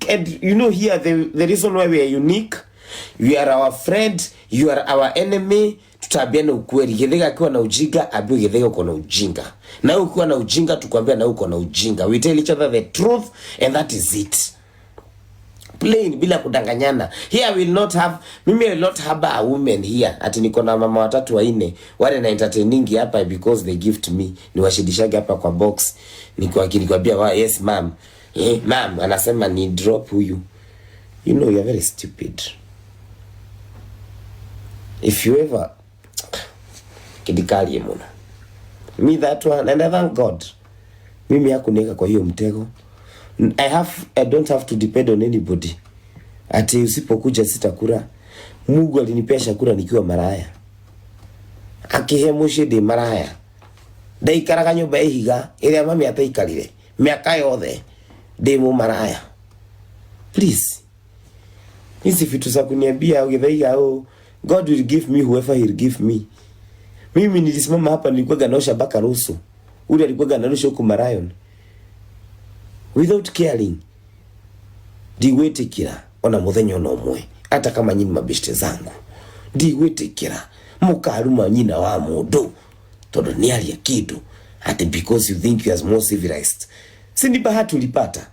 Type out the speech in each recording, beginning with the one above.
Unique, and you know here the reason why we are unique, you are our friend, you are our enemy. Tutaambiana ukweli. Githaiga akiwa na ujinga, ambiwe Githaiga uko na ujinga, na ukiwa na ujinga tukwambia na uko na ujinga. We tell each other the truth and that is it, plain, bila kudanganyana. Here I will not have, mimi I will not have a woman here ati niko na mama watatu wanne wale na entertaining hapa because they gift me, niwashidishage hapa kwa box, nikwambia wa yes ma'am, eh ma'am, anasema ni drop huyu. You know you are very stupid if you ever kidikali muno me that one. And I thank God mimi hakuniweka kwa hiyo mtego. I don't have to depend on anybody ati usipokuja sitakula. Mungu alinipea chakula nikiwa maraya, akihe muciĩ ndĩ maraya, ndaikaraga nyũmba ya ihiga ĩrĩa mami ataikarire mĩaka yothe ndĩ mũmaraya. Please, hizi vitu za kuniambia Githaiga, oh, God will give me whoever he'll give me. Mimi nilisimama hapa, nilikuwa naosha mpaka rusu ule alikuwa anarusha huku Marion without caring. Ndigwitikira ona muthenya ona umwe, hata kama nyini mabeshte zangu, ndigwitikira mukaruma nyina wa mundu tondu ni aria kindu ati because you think you are more civilized. Si ni bahati ulipata?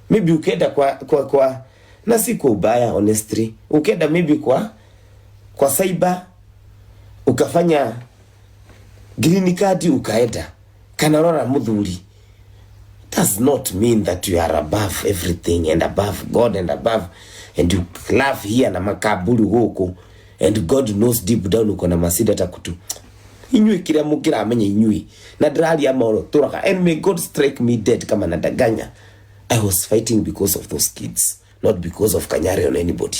Maybe ukienda kwa na si kwa ubaya, honestly, ukienda maybe kwa cyber ukafanya green card, ukaenda kana rora muthuri, does not mean that you are above everything and above God and above and you laugh here na makaburi guku, and God knows deep down uko na masida ta kutu inyui kiria mukiramenya inyui na ndiraria maoro turaga. And may God strike me dead kama nadanganya. I was fighting because of those kids, not because of Kanyari or anybody,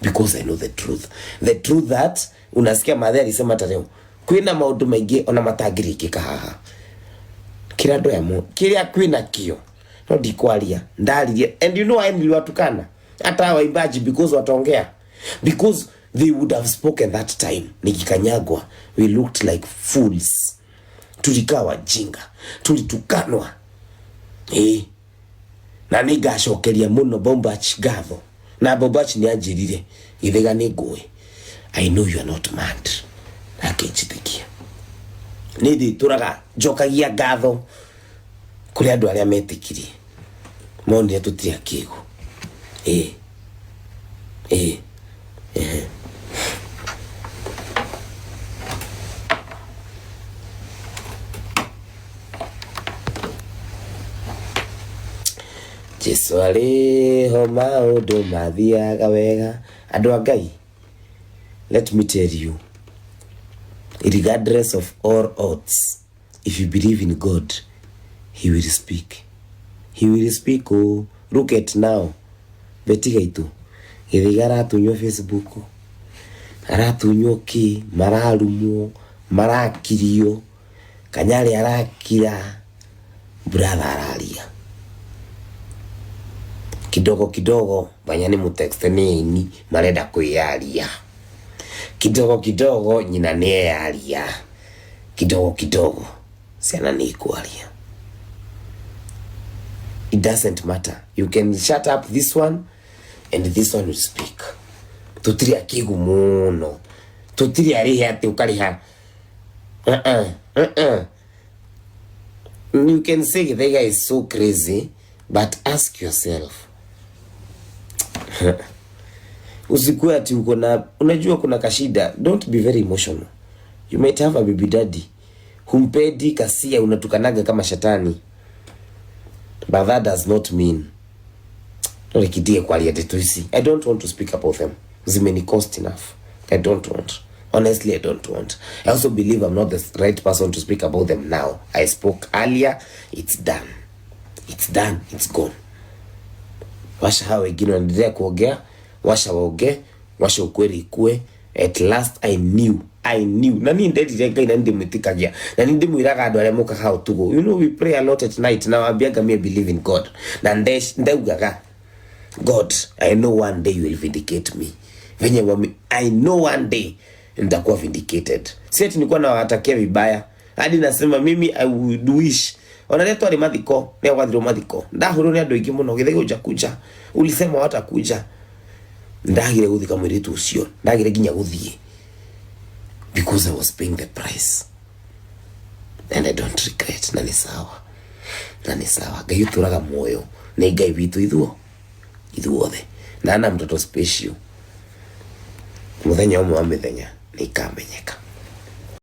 because I know the truth, the truth that unasikia mathe alisema hata leo kwina maundu maingi ona matangirikika haha kira andu aya kiria kwina kio no ndikwaria ndaririe. And you know I niliwatukana hata waimbaji because wataongea, because they would have spoken that time nikikanyagwa. We looked like fools, tulikaa wajinga, tulitukanwa, eh. Na nĩngacokeria mũno Bombach ngatho, na Bombach nĩ anjĩrire, "Githaiga, nĩ ngũĩ, I know you are not mad," na akĩnjĩtĩkia. Nĩ ndĩtũraga njokagia ngatho kũrĩ andũ arĩa metĩkirie, monire tũtirĩ akĩgu. Ĩ ĩ ehe. Jesu arĩho, maũndũ mathiaga wega. Andũ a Ngai, let me tell you, regardless of all odds, if you believe in God, he will speak, he will speak. Oh, look at now Beti Gaitu Githaiga aratunywo Facebook, aratunywo ki, mararumwo, marakirio, Kanyari arakira, brother araria kidogo kidogo, banya ni mutext nĩ marenda kwĩyaria kidogo kidogo, nyina nĩ eyaria kidogo kidogo, ciana nĩ ikwaria. It doesn't matter, you can shut up this one and this one will speak. Tutiri akigu muno, tutiri arihe ati ukariha. Uh-uh, uh-uh. You can say Githaiga is so crazy, but ask yourself, usikue ati uko na, unajua kuna kashida. Don't be very emotional. You might have a baby daddy humpedi kasia, unatukanaga kama shetani, but that does not mean rekitie kwaria ndeto ici. I don't want to speak about them, zimeni cost enough. I don't want, honestly, I don't want. I also believe I'm not the right person to speak about them now. I spoke earlier, it's done, it's done, it's gone. Washa hao wengine wanaendelea kuongea, washa waongee, washa ukweli ikue. At last I knew, I knew, na niĩ nderire Ngai na nĩndĩmwĩtĩkagia na nĩndĩmwĩraga andũ arĩa mokaga ũtukũ. You know we pray a lot at night, na wambiaga me believe in God, na ndaugaga, "God, I know one day you will vindicate me." Venye wame, I know one day nitakuwa vindicated. Si ati nilikuwa nawatakia vibaya, hadi nasema mimi I would wish Ona rĩrĩa twarĩ mathiko, rĩrĩa gwathirwo mathiko, ndahũrwo nĩ andũ aingĩ mũno, gĩthĩ gũja kuja, ulisema watakuja. Ndagire gũthika mũirĩtu ũcio, ndagire nginya gũthiĩ because I was paying the price and I don't regret. Na nĩ sawa, na nĩ sawa. Ngai ũtũraga muoyo nĩ Ngai witũ ithuo ithuothe, na ana mtoto special. Mũthenya ũmwe wa mĩthenya nĩ ikamenyeka.